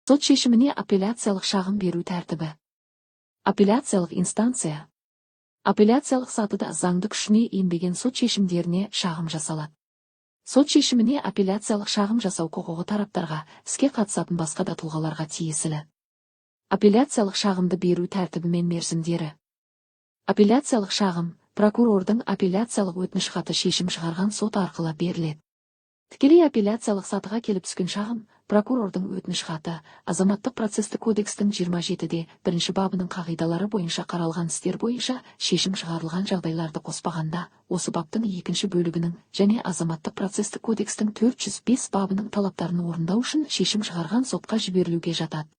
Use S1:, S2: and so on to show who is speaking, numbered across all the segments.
S1: Сот шешіміне апелляциялық шағым беру тәртібі. Апелляциялық инстанция. Апелляциялық сатыда заңды күшіне енбеген сот шешімдеріне шағым жасалады. Сот шешіміне апелляциялық шағым жасау құқығы тараптарға, іске қатысатын басқа да тұлғаларға тиесілі. Апелляциялық шағымды беру тәртібі мен мерзімдері. Апелляциялық шағым прокурордың апелляциялық өтініш хаты шешім шығарған сот арқылы беріледі. Тікелей апелляциялық сатыға келіп түскен шағым, прокурордың өтініш хаты, Азаматтық процестік кодекстің 27-де бірінші бабының қағидалары бойынша қаралған істер бойынша шешім шығарылған жағдайларды қоспағанда, осы баптың екінші бөлігінің және Азаматтық процестік кодекстің 405 бабының талаптарын орындау үшін шешім шығарған сотқа жіберілуге жатады.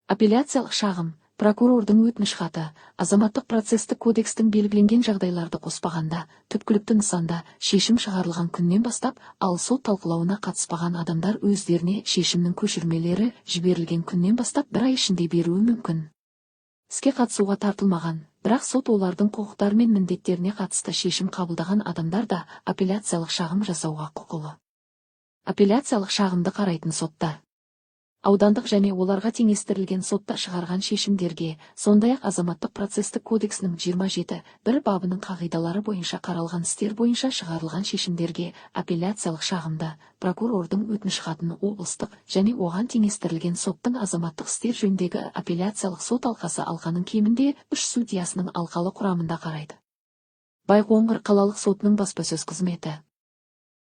S1: Апелляциялық шағым, прокурордың өтініш хаты, Азаматтық процестік кодекстің белгіленген жағдайларды қоспағанда, түпкілікті нысанда шешім шығарылған күннен бастап, ал сот талқылауына қатыспаған адамдар өздеріне шешімнің көшірмелері жіберілген күннен бастап бір ай ішінде беруі мүмкін. Іске қатысуға тартылмаған, бірақ сот олардың құқықтары мен міндеттеріне қатысты шешім қабылдаған адамдар да апелляциялық шағым жасауға құқылы. Апелляциялық шағымды қарайтын соттар. Аудандық және оларға теңестірілген сотта шығарған шешімдерге, сондай-ақ Азаматтық процестік кодексінің 27 бір бабының қағидалары бойынша қаралған істер бойынша шығарылған шешімдерге апелляциялық шағымды, прокурордың өтініш хатын облыстық және оған теңестірілген соттың азаматтық істер жөніндегі апелляциялық сот алқасы алқаның кемінде үш судьясының алқалы құрамында қарайды. Байқоңыр қалалық сотының баспасөз қызметі.